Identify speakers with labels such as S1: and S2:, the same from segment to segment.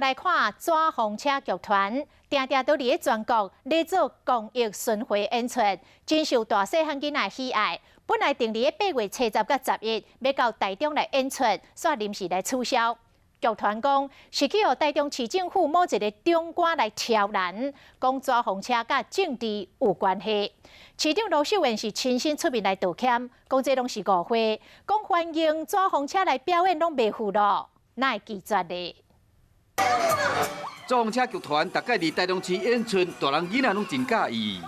S1: 來看紙風車劇團，定定都佇咧全國咧做公益巡迴演出，真受大細漢囡仔喜愛。本來定佇咧8月七十佮11，欲到台中來演出，煞臨時來取消。劇團講是去予台中市政府某一个長官來刁難，講紙風車佮政治有關係。市長盧秀燕是親身出面來道歉，講這攏是誤會，講歡迎紙風車來表演攏袂赴咯，哪會拒絕咧？
S2: 紙風車劇團逐擺佇台中市演出，大人囡仔攏真佮意。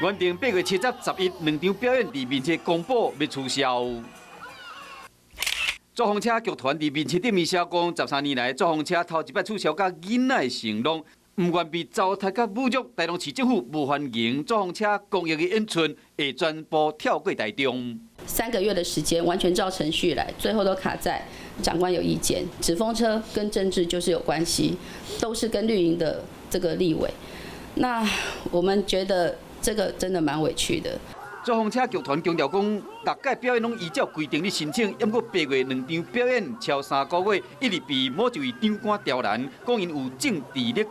S2: 原定8月七十、11兩場表演佇面冊公布欲取消。紙風車劇團佇面冊頂面寫講，13年來紙風車頭一擺取消佮囡仔的承諾，毋願被糟蹋佮侮辱。台中市政府無歡迎紙風車公益的演出，會全部跳過台中。
S3: 3個月的時間，完全照程序來，最後都卡在長官有意見。紙風車跟政治就是有關係，都是跟綠營的這個立委。那我們覺得這個真的蠻委屈的。
S2: 紙風車劇團強調講，逐擺表演攏依照規定咧申請，毋過八月兩場表演超3個月，一直被某一位長官刁難，講𪜶有政治力介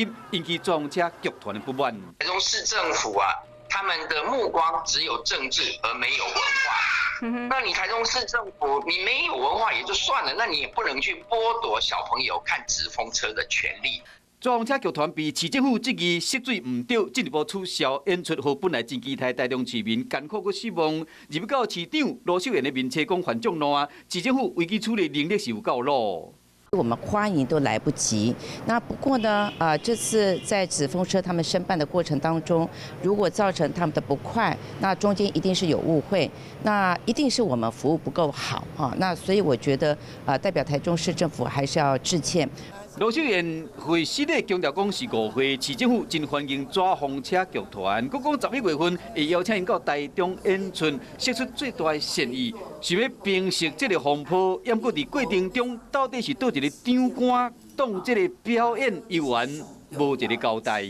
S2: 入，引起紙風車劇團的不滿。
S4: 台中市政府啊，他們的目光只有政治而沒有文化。那你台中市政府，你沒有文化也就算了，那你也不能去剝奪小朋友看紙風車的權利。
S2: 紙風車劇團被市政府質疑食水毋對，進一步取消演出，予本來真期待台中市民艱苦閣失望。入到市長盧秀燕的面冊講犯眾怒啊，市政府危機處理能力是有夠弱。
S5: 我們歡迎都來不及。那不過呢，啊，這次在紙風車他們申辦的過程當中，如果造成他們的不快，那中間一定是有誤會，那一定是我們服務不夠好啊。那所以我覺得，啊，代表台中市政府還是要致歉。
S2: 盧秀燕會失禮強調講是誤會，市政府真歡迎紙風車劇團，閣講11月份會邀請𪜶到台中演出，釋出最大的善意，想欲平息這个風波。毋過佇過程中，到底是佗一个長官擋這个表演猶原無一个交代。